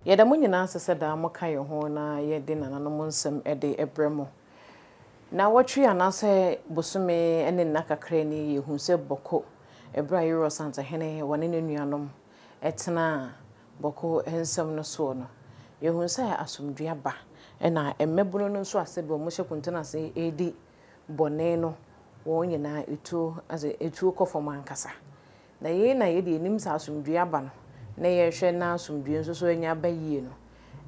Yɛda mo nyinaa ase sɛ daa moka yɛn ho na yɛde nananom nsɛm de brɛ mo. Nnawɔtwe anaasɛ bosome ne nna kakra ni yɛhuu sɛ Bɔko, ɛberɛ a Yerua Santehene wɔne ne nuanom tenaa Bɔko nsɛm no soɔ no, yɛhuu sɛ asomdwoeɛ aba na mmabunu no nso a sɛbi wɔhyɛ kuntun ase redi bɔne no wɔn nyinaa etuo asɛ etuo kɔ fam ankasa. Na yei na yɛde yɛnim sɛ asomdwoeɛ aba no, na yɛrehwɛ na asomdwoeɛ nso so anya aba yie no,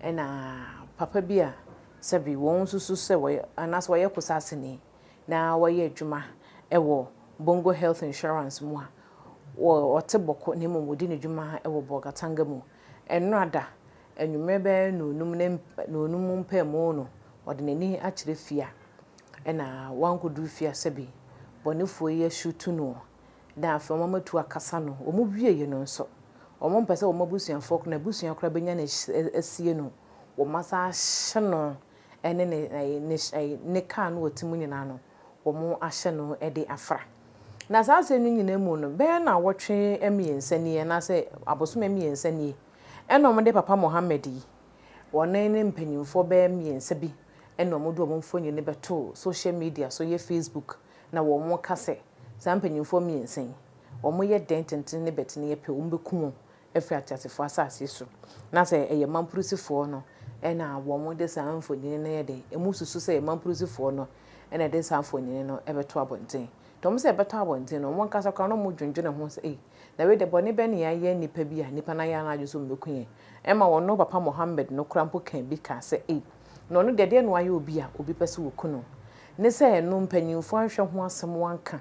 ɛna papa bi a sɛbi wɔn susu sɛ wɔyɛ anaasɛ wɔyɛ Kusasini na wɔyɛ adwuma wɔ Bongo Health Insurance mu a ɔte Bɔko na mmom ɔdi ne dwuma wɔ Bolgatanga mu. Ɛnnora da, anwummerɛ bɛyɛ nnɔnnum ne nnɔnnum mpaemu no, ɔde n'ani akyerɛ fie a ɛna wankɔduru fie a sɛbi bɔnefoɔ yi ashutu noɔ na afei wɔn atu akasa no. Wɔn wieɛ no nso, wɔn mpɛ sɛ wɔn abusuafoɔ, n'abusua koraa bɛnya no asie no, wɔn asan ahyɛ no ne ne ne ne kaa no ɔte mu nyinaa no, wɔn ahyɛ no de afra. Na saa asɛm no nyinaa mu no, bɛyɛ nnawɔtwe mmiɛnsa nie anaasɛ abosome mmiɛnsa nie, ɛna wɔde Papa Mohammed yi, wɔne ne mpanimfoɔ bɛyɛ mmiɛnsa bi ɛna wɔde wɔn mfonini bɛtoo social media so, yɛ Facebook, na wɔka sɛ saa mpanimfoɔ mmiɛnsa yi, wɔyɛ dɛn tenten ne bɛtene yɛ pɛ, wɔbɛku wɔn afiri ateasefoɔ asase so. Na sɛ ɛyɛ mampurusifoɔ no na wɔde saa mfonini no yɛ dɛn, emu susu sɛ ɛyɛ mampurusifoɔ no na ɛde saa mfonini no bɛto abɔnten. Nti wɔn sɛ ɛbɛtɔ abɔnten no, wɔn ankasa koraa na wɔdwendwene ho sɛ, ei, na wei deɛ bɔne bɛn na yɛayɛ nnipa bi a nnipa no ayɛ wɔn adwene sɛ wɔbɛku yɛn. Ɛma wɔn papa Mohammed no koraa mpo kaa bi kaa sɛ, ei, na ɔno deɛ deɛn na wayɛ obi a obi pɛ sɛ wɔku no? Ne sɛ ɛno mpanyimfoɔ anhwɛ ho asɛm anka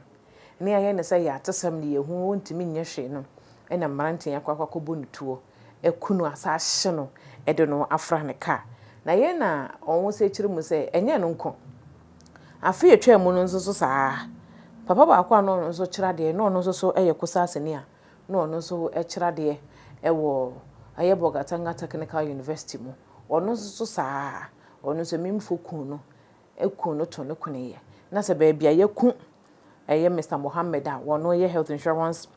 ne ayɛ no sɛ ɛyɛ atesɛm ne yɛhu ɔntumi nyɛ hwee no na mmeranteɛ yi akɔ akɔbɔ no tuo aku no asa ahye no de no afra ne kaa. Na yei na wɔn sɛ kyerɛ mu sɛ ɛnyɛ ɛno nko. Afe a ɛtwaa mu no nso so saa ara. Papa baako a na ɔno nso kyerɛ adeɛ na ɔno nso so yɛ Kusasini a na ɔno nso kyerɛ adeɛ wɔ ɛyɛ Bolgatanga Technical University mu. Ɔno nso so saa ara. Ɔno nso Amimfoɔ kuu no ku no to no kuneeɛ. Na sɛ baabi a yɛku ɛyɛ Mister Mohammed a ɔno yɛ health insurance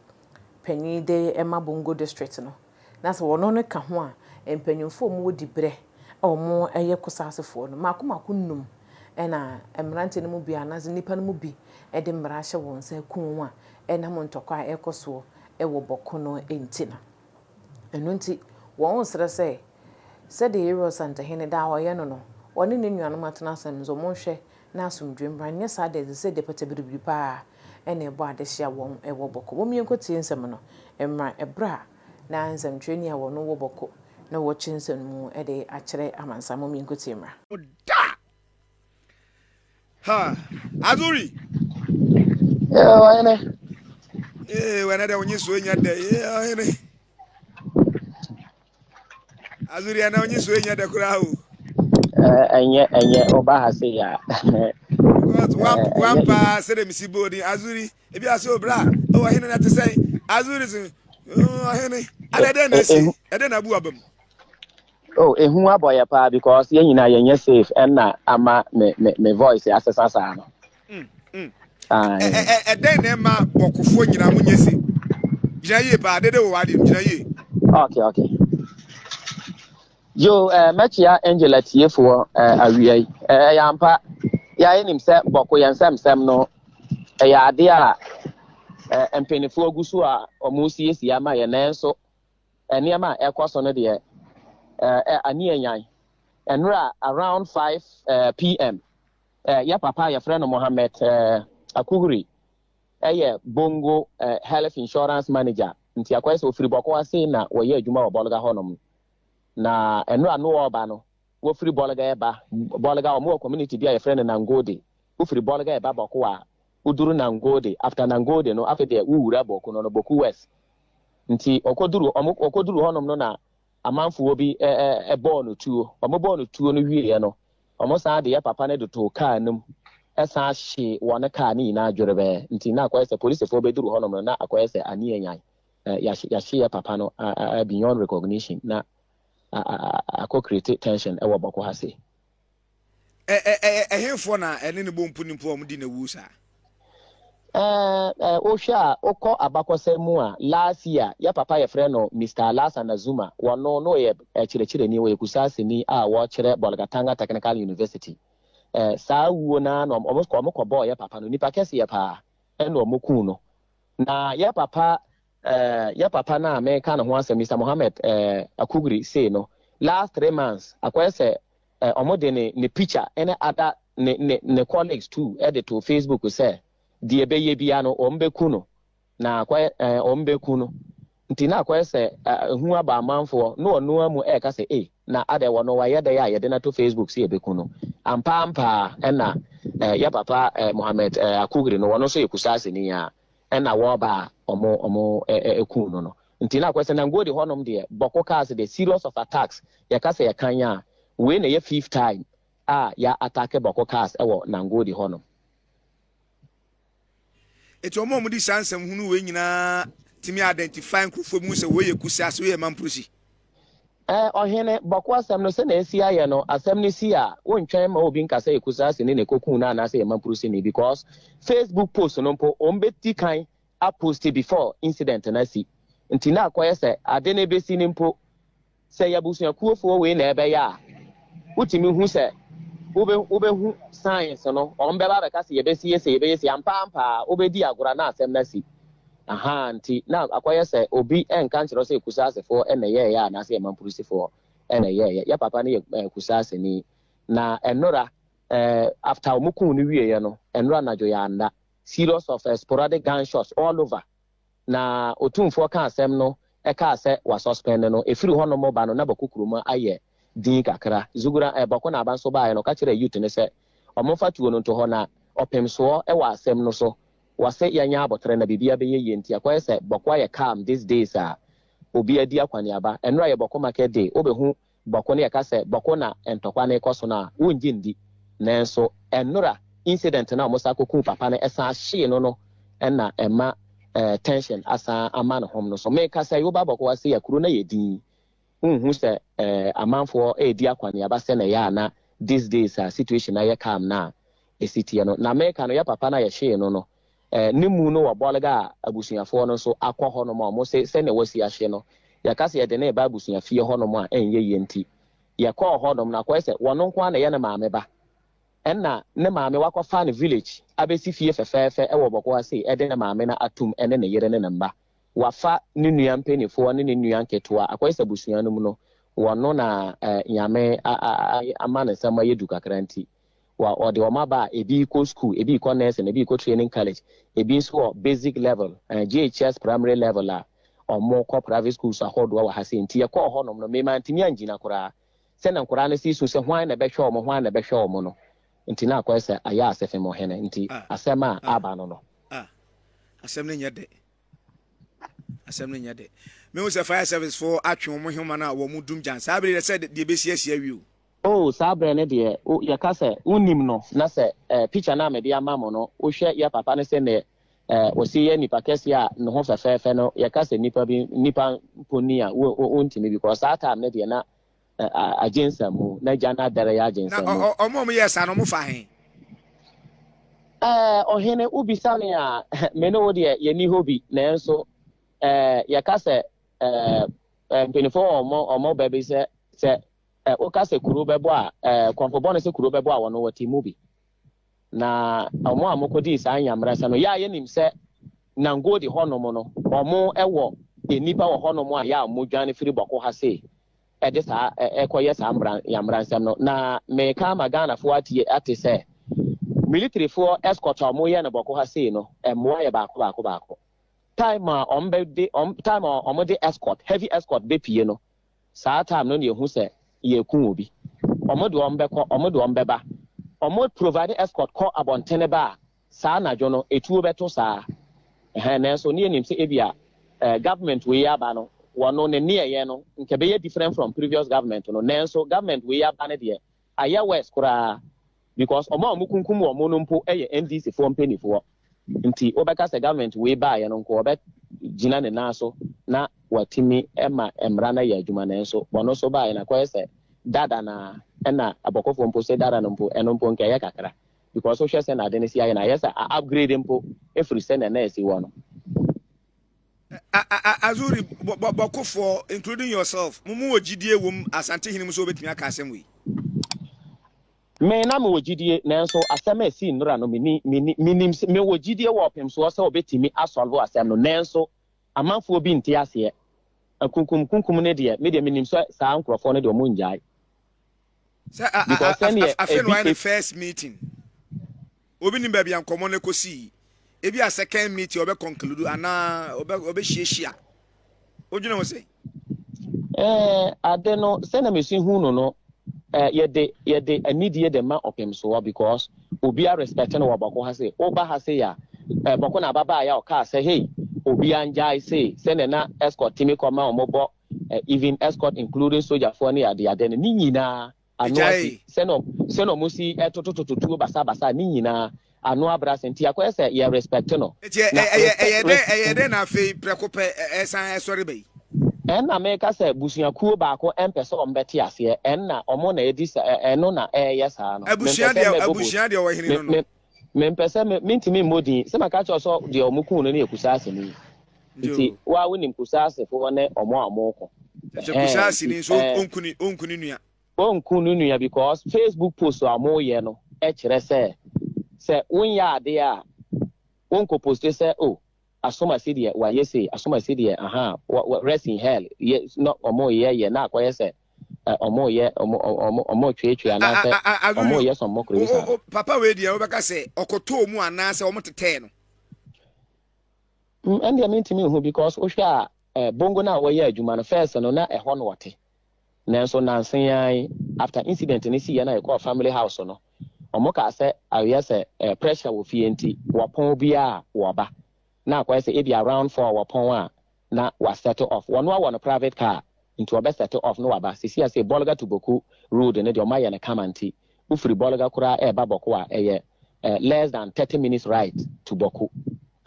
panyin de ma Bongo district no, na sɛ ɔno no ka ho a, mpanyinfoɔ a wɔwɔ dibrɛ a wɔyɛ Kusaasefoɔ no, mmaako mmaako nnum na mmeranteɛ no mu bi anaasɛ nnipa no mu bi de mmara ahyɛ wɔn nsa aku wɔn a ɛnam ntɔkwa a ɛrekɔ soɔ wɔ Bɔko no nti no. Ɛno nti, wɔresrɛ sɛ, sɛdeɛ Yeroa Santehene daa ɔyɛ no no, ɔne ne nuanom atena ase no nso, wɔnhwɛ na asomdwoeɛ mmra, anyɛ saa deɛ, ɛsɛ sɛ deɛ pɛtɛbiribiri pa ara na ɛbɔ adehye a wɔn wɔ Bɔko. Mom yɛnkɔtie nsɛm no mmra ɛberɛ a na nsɛmtwerɛni a wɔn wɔ Bɔko na wɔkyerɛ nsɛm no mu de akyerɛ amansan. Mom yɛnkɔtie mmra. Da! Ha! Azuri! Ee, ɔhene. Ee, wɛnɛ dɛ onye so nya dɛ. Ee, ɔhene. Azuri ɛnɛ onye so nya dɛ koraa o. Ɛnyɛ ɛnyɛ ɔba ha se ya. Because one one paa sɛ dɛ mesi bɔ odin Azuri ebi ase obra ɔwɔ ɔhene na te sɛn Azuri so ɔhene ada dɛn na esi ɛdɛn na abu aba mu. Oh, ehu abɔ yɛ paa because yɛn nyinaa yɛnyɛ safe ɛna ama me me me voice asesa saa no. Ɛdɛn na ɛma bɔkofoɔ nyinaa mo nyɛ safe? Gyina yie paa, dede wɔ w'adeɛ mu, gyina yie. Okay, okay. Yo, eh, mɛkyea Angel atiefoɔ eh, awia yi. Eh, ɛyɛ ampa, yɛayɛ nim sɛ bɔko yɛn nsɛmsɛm no ɛyɛ adeɛ a eh, mpanimfoɔ gu so a wɔresiesie ama yɛn nanso nneɛma a ɛkɔ so no deɛ eh, ani anyan. Ɛnora around 5 eh, pm eh, yɛ papa a yɛfrɛ no Mohammed eh, Akuhuri ɛyɛ Bongo eh, Health Insurance Manager nti akɔyɛ sɛ ofiri Bɔko ase na wɔyɛ adwuma wɔ Bɔlga hɔnom na ɛnora no ɔreba no wɔfiri Bɔlga ɛba Bɔlga wɔn wɔ community bi a yɛfrɛ no Nangode wofiri Bɔlga ɛba Bɔko a woduru Nangode after Nangode no afei deɛ wowura Bɔko no no Bɔko West Nti ɔkɔduru ɔmo ɔkɔduru hɔnom no na amanfoɔ bi ɛ ɛ bɔɔ no tuo. Ɔmo bɔɔ no tuo no wieɛ no, ɔmo san de yɛ papa no de too kaa no mu san hyee wɔn kaa no nyinaa dwerebɛɛ. Nti na akɔyɛ sɛ polisifoɔ bɛduru hɔnom no na akɔyɛ sɛ ani anyan. Ɛ yɛahye yɛahye yɛ papa no a a beyond recognition na a a a akɔ create tension wɔ Bɔko ha sei. Ɛ ɛ ɛ ɛhefoɔ na ɛne no bɔ mpunimpu a wɔdi no awuo saa? Ɛɛ, wohwɛ a, wokɔ abakɔsɛm mu a, last year, yɛ papa yɛfrɛ no Mister Alhassan Azuma, wɔno na ɔyɛ kyerɛkyerɛni, ɔyɛ Kusaaseni a wɔkyerɛ Bolgatanga Technical University. Ɛɛ, saa wuo no ara na wɔn wɔn kɔbɔɔ yɛ papa no, nipa kɛseɛ paa, ɛna wɔn kuu no. Na yɛ papa ɛɛ, yɛ papa no a meka ne ho asɛm, Mister Mohammed ɛɛ, Akugri sei no, last 3 months, akɔyɛ sɛ wɔn de ne ne picture ne other ne ne ne colleagues too de to Facebook sɛ deɛ ɛbɛyɛ bia no wɔn bɛku no na akɔyɛ wɔn bɛku no. Nti na akɔyɛ sɛ ehu aba amanfoɔ na ɔno amu ɛɛka sɛ ei, na adɛ wɔn wayɛ dɛ a yɛde no ato Facebook sɛ yɛbɛku no ampa ampa. Ɛna yɛ papa Mohammed Akugri no, wɔn nso yɛ Kusaaseni a ɛna wɔreba a wɔn wɔn ɛku no no. Nti na akɔyɛ sɛ Nangodi hɔnom deɛ, Bawku cars deɛ, serious of attacks, yɛka sɛ yɛkan a, wei na ɛyɛ fifth time a yɛ attack Bawku cars ɛwɔ Nangodi hɔnom. Eti wɔn a wɔde saa nsɛm hunu wei nyinaa tumi identify nkurɔfoɔ bi mu sɛ wei yɛ Kusaase, wei yɛ Mampurusi? Ɔhene, Bawku asɛm no, sɛnea esi ayɛ no, asɛm no si a, wontwɛn ma obi nka sɛ yɛ Kusaase ni na ɛkɔkuu no anaasɛ yɛ Mampurusi ni, because Facebook post no mpo, wɔn bɛdi kan apost before incident no asi. Nti na akɔyɛ sɛ ade no bɛsi no mpo, sɛ yɛ abusuakuofoɔ wei na ɛbɛyɛ a, wotumi hu sɛ wobɛhu signs no, wɔn bɛba abɛka sɛ yɛbɛsi yɛ sɛ yɛbɛyɛ sɛ ampa ampa a, wobɛdi agorɔ na asɛm no asi. Aha, nti na akɔyɛ sɛ obi nka nkyerɛ sɛ Kusaasefoɔ ɛna ɛyɛɛyɛ anaasɛ yɛ Mampurusifoɔ ɛna ɛyɛɛyɛ. Yɛ papa no yɛ Kusaaseni na ɛnora after wɔn kuu no wieɛ no, ɛnora anadwo yɛ anda serious of sporadic gunshots all over. Na Otumfoɔ ka asɛm no, ɛkaa sɛ wasuspend no. Ɛfiri hɔnom ba no, na Bawku kurom ayɛ din kakra. Zugura Bawku na aba nso baeɛ no, ɔka kyerɛɛ youth no sɛ ɔmomfa tuo no nto hɔ na ɔpemsoɔ wɔ asɛm no so. Wɔse yɛnyɛ abotrɛ na biribia bɛyɛ yie. Nti akɔyɛ sɛ Bawku ayɛ calm these days a obi adi akwaneaba. Ɛnora yɛ Bawku market day, wobɛhu Bawku no, yɛka sɛ Bawku na ntɔkwa no rekɔ so no a, wongye ndi. Nanso ɛnora incident no a wɔsan kɔkuu papa no ɛsan hyee no no ɛna ɛma tension asan ama ne hom no so. Meka sɛ woba Bawku ase a, kuro no yɛ din. Wonhu sɛ amanfoɔ ɛredi akwaneaba sɛ na ɛyɛ a na these days a situation ayɛ calm na ɛsi teɛ no. Na meka no, yɛ papa no a yɛhyee no no, ne mu no wɔ Bolga a abusuafoɔ no nso akɔ hɔnom a wɔn se sɛnea wɔasi ahye no, yɛka sɛ yɛde ne ba abusuafie hɔnom a ɛnyɛ yie. Nti yɛkɔɔ hɔnom na akɔyɛ sɛ wɔn nko ara na ɛyɛ ne maame ba, ɛna ne maame wakɔfa ne village abɛsi fie fɛfɛɛfɛ ɛwɔ Bawku ase, ɛde ne maame no atum ɛne ne yere ne ne mma, wafa ne nua mpanimfoɔ ne ne nua nketewa. Akɔyɛ sɛ abusua no mu no, wɔno na Nyame ama ne nsɛm ayɛ du kakra, nti wa ɔde wɔn aba a ebi kɔ school, ebi kɔ nursing, ebi kɔ training college, ebi nso wɔ basic level, JHS primary level a wɔn kɔ private schools ahodoɔ wɔ ha se. Nti yɛkɔɔ hɔnom no, mmarima ntumi angyina koraa sɛ na nkwaraa no si so sɛ hwan na ɛbɛhwɛ wɔn, hwan na ɛbɛhwɛ wɔn no. Nti na akɔyɛ sɛ ayɛ asɛfem ɔhene. Nti asɛm a aba no. Asɛm no nyɛ dɛ, asɛm no nyɛ dɛ. Mehu sɛ fire service foɔ atwe wɔn hema no a wɔn dum gyan saa bere sɛ deɛ bɛsi asi awie o. Oh, saa berɛ no deɛ, yɛka sɛ wonim no na sɛ picture no a mede ama mo no, wohwɛ yɛ papa no sɛ ne ɔsi yɛ nipa kɛseɛ a ne ho fɛfɛɛfɛ no, yɛka sɛ nipa bi nipa mponi a wontumi, because saa time no deɛ na agye nsɛm na gya no adɛrɛ yɛ agye nsɛm. Na ɔmo a ɔmo yɛ saa no, ɔmo fa he? Ɔhene, wobisa me a, me ne wo deɛ yɛni hɔ bi, nanso yɛka sɛ mpanimfoɔ ɔmo ɔmo bɛ bi sɛ woka sɛ kuro bɛbɔ a, kɔnfobɔ no sɛ kuro bɛbɔ a, wɔno wɔte mu bi. Na ɔmo a mokɔdii saa nyammerɛ sɛ no, yɛ a yɛnim sɛ Nangodi hɔnom no, ɔmo ɛwɔ nnipa wɔ hɔnom a yɛ a ɔmo dwane firi Bawku ha sei ɛde saa ɛkɔyɛ saa mmara nyammerɛ nsɛm no. Na meka ama Ghanafoɔ atie ate sɛ militaryfoɔ escort a ɔmo yɛ no Bawku ha sei no, mmoa yɛ baako baako baako. Time a ɔmo bɛde ɔmo time a ɔmo de escort, heavy escort bɛpie no, saa time no na yɛhu sɛ yɛku obi. Ɔmo de ɔmo bɛkɔ, ɔmo de ɔmo bɛba, ɔmo provide escort kɔ abɔntene ba a, saa anadwo no etuo bɛto saa ɛhɛn. Nanso ne yɛnim sɛ ebi a government wei aba no, wɔno ne nneɛyɛ no nka bɛyɛ different from previous government no. Nanso government wei aba no deɛ, ayɛ worse koraa, because ɔmo a ɔmo kunkum wɔn no mpo yɛ NDC foɔ mpanimfoɔ. Nti wobɛka sɛ government wei baayɛ no nko ɔbɛ gyina ne nan so na watumi ma mmara no yɛ adwuma. Nanso wɔno nso baayɛ no, akɔyɛ sɛ dada na ɛna abɔkɔfoɔ mpo sɛ dada no mpo, ɛno mpo nka ɛyɛ kakra. because wohwɛ sɛ na ade no si ayɛ no ayɛ sɛ a upgrade mpo ɛfiri sɛnea na ɛsi wɔ no. Azuri, Bɔkofoɔ, including yourself, mo mu wɔ gyidie wɔ mu Asantehene mu sɛ wobɛtumi aka asɛm wei? Me, na mewɔ gyidie, nanso asɛm a ɛsii nnora no, menni, menni, menim sɛ, mewɔ gyidie wɔ ɔpemsoɔ sɛ ɔbɛtumi asɔlvo asɛm no, nanso amanfoɔ bi nte aseɛ. Akunkum kunkum no deɛ, me deɛ menim sɛ saa nkorɔfoɔ no deɛ wɔn nnyae. Sɛ a, a, Because a, sɛdeɛ afei na ebi, wayɛ ne e, first meeting. Obi nim baabi a nkɔmmɔ no kɔsii. Ebi a second meeting ɔbɛ conclude anaa ɔbɛ ɔbɛhyiahyia. Wodwene ho sɛn? Eh, ade no, sɛnea mesi hu no no, eh, yɛde yɛde anidie de ma ɔpemsoɔ because obiara respect no wɔ Bɔko ha sei. Woba ha sei a, eh, Bɔko na ababaaeɛ a ɔkaa sɛ hey, obiara ngyae sei, sɛnea na escort tumi kɔ ma wɔn bɔ, eh, even escort including sogyafoɔ ne adeade no, ne nyinaa ano asi. Egyae. Sɛnea sɛnea wɔn si totototo tuo basabasa ne nyinaa ano abra ase nti akɔyɛ sɛ yɛ respect no. Enti ɛ Na ɛ ɛyɛ respect ɛyɛ dɛn res ɛyɛ dɛn na afei prɛko pɛ ɛ ɛsan ɛsɔre ba yi? Ɛnna meka sɛ busuakuo baako mpɛ sɛ wɔbɛte aseɛ, ɛnna wɔn na ɛdi sa ɛ ɛno na ɛreyɛ saa no. Mempɛ Abusua sɛ deɛ mɛbobɔ abusua deɛ ɔhene me no no. me mempɛ sɛ me mentumi mmɔ din sɛ maka kyerɛ wo sɛ deɛ wɔkuu no no yɛ Kusaaseni. Nti Nti wo ara wonim Kusaasefoɔ ne wɔn a wɔko. kyɛ sɛ Ɛhɛn Kusaaseni nti nso ɛɛ ɔnku ne ɔnku ne nua. Ɔnku ne nua because Facebook post a wɔyɛ no kyerɛ sɛ sɛ wonyɛ adeɛ a wonkɔ poste sɛ oh Asomasi deɛ wayɛ sei, Asomasi deɛ ahaa, wɔ wɔ rest in hell yɛ na ɔmo yɛ yɛ na akɔyɛ sɛ ɛ ɔmo yɛ ɔmo ɔmo ɔmo tweetwee anaasɛ ɔmo Azuri, yɛ some mockery o bi o saa. o papa wei deɛ wobɛka sɛ ɔkɔtɔɔ mu anaasɛ wɔn tetɛɛ no. Mm, ɛndeɛ mentumi nhu because wohwɛ a eh, bongo no a wɔyɛ adwuma no first no na ɛhɔ na ɔte. Nanso nansa yi ara yi after incident no siiɛ na yɛkɔɔ family house no, wɔn kaa sɛ ayɛ sɛ eh, pressure wɔ fie nti wɔpɔn biara a wɔba. Na akɔyɛ sɛ ebi around 4 wɔpɔn a na wa set off. Wɔn a wɔ no private car nti wɔbɛ set off na waba. Sisi a sei Bolga to Boku road no deɛ wɔn ayɛ no kama nti wofiri Bolga koraa ɛreba Bɔko a ɛyɛ eh, less than 30 minutes ride to Bɔko.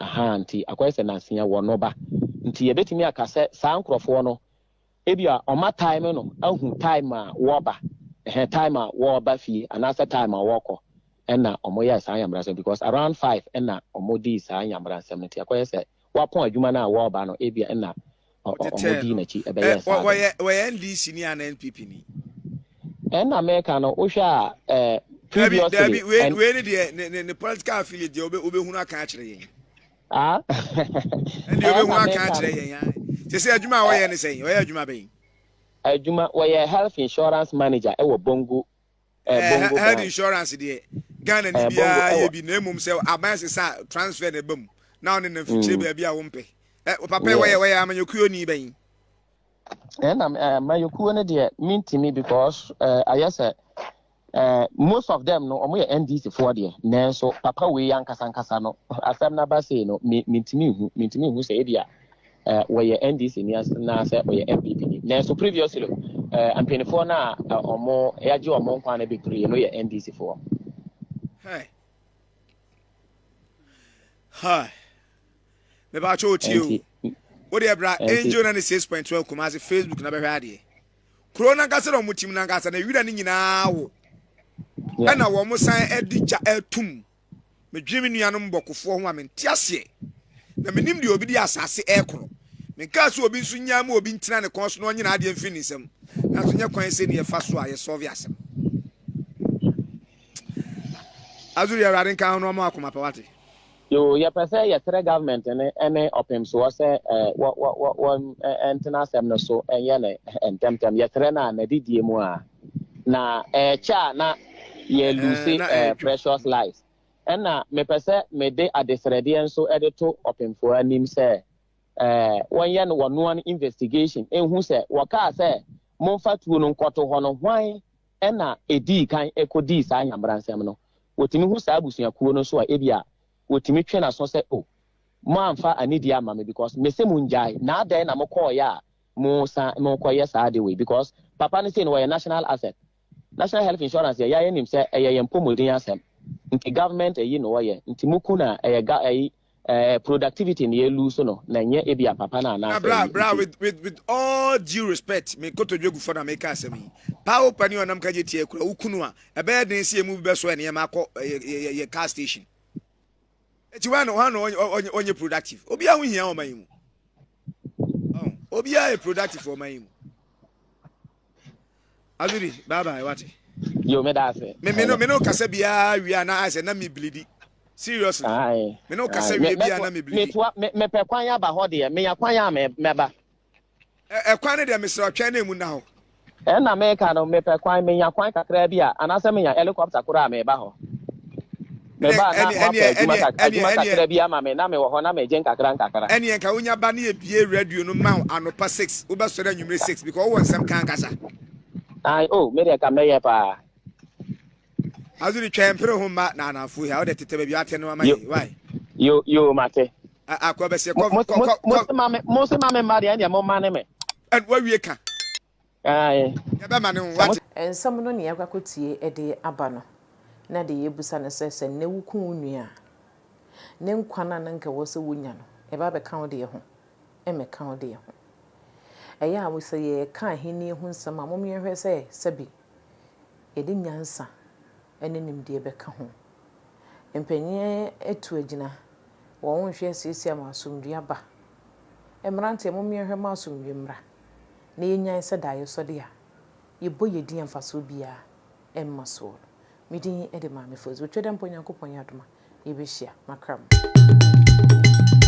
Aha nti akɔyɛ sɛ nansa yi wɔn ba. Nti yɛbɛtumi aka sɛ saa nkorɔfoɔ no Ebia ɔma time no ahu time a wɔba, ɛhɛn, time a wɔba fie anaasɛ time a wɔkɔ ɛna ɔmo yɛɛ saa nyameransɛm because around 5 ɛna ɔmo dii saa nyameransɛm no nti ɛkɔyɛ sɛ wapɔn adwuma no a wɔba no ebia ɛna ɔmo Wɔtetɛɛ dii no. n'akyi Ɛ ɛbɛyɛɛ wɔ saa ade no. wɔyɛ wɔyɛ NDC ni anaa NPP ni? Ɛna meka no wohwɛ a eh, Dabi previously dabi wei ɛn wei ne deɛ ne ne ne political affiliate deɛ wobɛ wobɛhunu aka akyerɛ yɛn. ah Ɛnde wobɛhunu ɛna aka meka akyerɛ no yɛn ae. Sɛ sɛ adwuma a eh, wɔyɛ ne sɛn? Ɔyɛ adwuma bɛn? adwuma wɔyɛ health insurance manager ɛwɔ Bongo eh, Eh, Bongo health branch insurance deɛ Ghana ni eh, Bongo biara yɛ ɛwɔ bi na mmom sɛ aban sesa a, transfer na ɛba mu na ɔne nam fikyire mm, baabi a wompɛ. Eh, papa yi wɔyɛ yes wɔyɛ amanyɔkuo ni bɛn? Ɛna eh, mayɔkuo no deɛ mentimi because eh, ayɛ sɛ eh, most of them no ɔmo yɛ NDC foɔ deɛ nanso papa wei ankasa ankasa no asɛm no aba sei no me mentimi nhu mentimi nhu sɛ ebia eh, wɔyɛ NDC ni anaasɛ ɔyɛ NPP ni nanso previously eh, mpanimfoɔ no a eh, ɔmo yɛagye ɔmo nkwa no bebree no yɛ NDC foɔ. Hey. Hi. Mepa kyɛ otie o. Nti Wo deɛ bra nti Angel 96.1 Kumasi Facebook na bɛhwɛ adeɛ. Kuro no ankasa na wɔn tim no ankasa na wira no nyinaa wo. yeah. Ɛna wɔn san ɛde gya ɛtum. Medwene me nuanom bɔkofoɔ ho a mente aseɛ. Na menim deɛ obi de asase ɛkorɔ. Menkaa sɛ obi nso nyaa ma obi ntena ne kɔn so na ɔnyina adeɛ mfiri ne nsam. Nanso nyɛ kwan sɛ ni ɛfa so a yɛsɔve asɛm. Azuri Awurade nka ho na ɔma akoma pa wate. Yoo, yɛpɛ sɛ yɛsrɛ government no ne ɔpemsoɔ sɛ wɔ wɔ wɔ wɔn ntena asɛm no so nyɛ no ntɛmntɛm. Yɛsrɛ no a n'adidie mu a na ɛkyɛ a na yɛ lose Na ɛretwam. precious lives. Ɛna mepɛ sɛ mede adesrɛdeɛ nso de to ɔpemfoɔ anim sɛ wɔnyɛ no wɔnoa no investigation nhu sɛ wɔkaa sɛ momfa tuo no nkɔto hɔ no hwan ɛna ɛdii kan ɛkɔdii saa nyambransɛm no. Wɔtumi hu saa abusuakuo no nso a ebia wɔtumi twe n'aso sɛ oh moamfa anidie amma me because mese mo ngyae na adɛn na mokɔɔyɛ a mo san mokɔyɛ saa ade wei because papa no sei no wɔyɛ national asset national health insurance yɛ yɛayɛ nim sɛ ɛyɛ yɛn mpɔmuden asɛm nti government ɛyi na wɔyɛ nti moku na ɛyɛ ga ɛyi ɛɛ productivity na yɛ lose no na ɛnyɛ ebia papa no Na anaasɛ bra ɛyi bra nti with with with all due respect me kotodwe gu fam na meka asɛm yi. Paa wo panin a ɔnam kagye tia kura wo kunu a, ɛbɛyɛ den sɛ yɛn mu bi bɛsoa nneɛma akɔ yɛ yɛ car station. Eti hwan na hwan na ɔnyɛ productive? Obiara ho hia ɔman yi mu. Obiara yɛ productive wɔ ɔman yi mu. Azuri, bye bye, wate. Yo, me da ase. Me me no me no kasa biara wie a na ayɛ sɛ na me bleedi. Seriously. Aye. Me no kasa wie biara na me bleedi. Me me pɛ kwan aba hɔ deɛ, menya kwan a me mɛba. Ɛkwan no deɛ mesrɛ ɔtwɛn na emu nna hɔ. Ɛna meka no mepɛ kwan menya kwan kakraa bi a anaasɛ menya helicopter koraa a meba hɔ. Meba a na moapɛ adwuma adwuma kakra bi ama me na mewɔ hɔ na megye nkakra nkakra. Ɛneɛ nka wonya ba ne yɛbie radio no ma wo anɔpa 6 wobɛsɔre anwummere 6 because wowɔ nsɛm ka ankasa. Ae oh medeɛ nka mɛyɛ paa. Azuri twɛn mpere ho mma na anafo yi a wode tetɛ baabi ate no ama yɛn why. Yo yo mate. Akɔ bɛsɛ kɔ kɔ kɔ kɔ. Mo mo se ma me mma deɛ ɛndeɛ mo mma ne me. Ɛn wawie ka. Ae. Yɛbɛma ne ho wate. Nsɛm no ne yɛakɔ akɔtie de aba no, na deɛ yɛbisa ne sɛ, sɛ nnɛ woku wo nua a, ne nkwa no a na anka ɛwɔ sɛ wonya no, ɛba bɛka wo deɛ ho? Ɛmmɛka wo deɛ ho. Ɛyɛ a sɛ yɛreka ahennie ho nsɛm a, mom yɛnhwɛ sɛ sɛbi yɛde nyansa ne nimdeɛ bɛka ho. Mpanyin atu agyina, wɔn nhwɛ asiesie ama asomdwoe aba. Mmeranteɛ, mom yɛnhwɛ ma asomdwoe mmra, na yɛnyae sɛ daeɛsɔde a yɛbɔ yɛn din a mfasoɔ biara mma soɔ no. Me din de Maame Fozi. Otwa dɛ mpo Onyankopɔn yɛ adom a, yɛbɛhyia. Makra mo.